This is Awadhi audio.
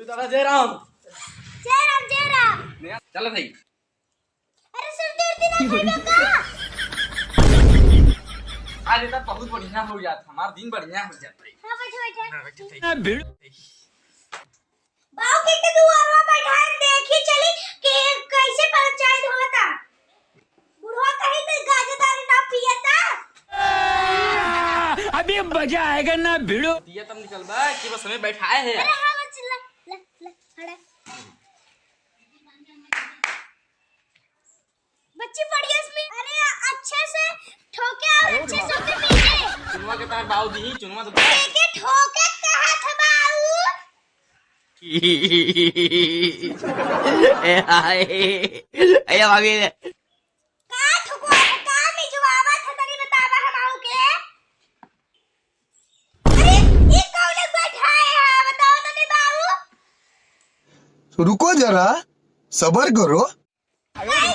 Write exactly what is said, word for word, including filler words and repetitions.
दादा जय राम। जय राम, जय राम। नया चल भाई। अरे सुरती उरती ना खाइबे का? आज तो बहुत बढ़िया हो जात, हमार दिन बढ़िया हो जात है। हाँ, बैठो, बैठो। हाँ, बैठो, बैठो। बाऊ के, के दुआरवा बैठाए देखी चली कि कैसे पंचायत होता। बुढ़वा कहीं तो गाजदारी ना पियता। अभी मजा आएगा ना भिड़ो। दिया तब निकलबा कि बस हमें बैठाए है। अरे हाँ, बस ला, ला, ला, हड़ा। बच्ची पड़ी है इसमें। अरे अच्छे से ठोके और अच्छे से उसे पीटे। चुनवा के तार बाऊ दी, चुनवा तो लेके ठोके कहा था बाऊ। ए हाय। ए भाभी। का ठुकवा, का मिजवावा था तनी बतावा हम आऊ के? अरे, ई कौन बैठाए है? बताओ तनी बाऊ। रुको जरा, सबर करो। नहीं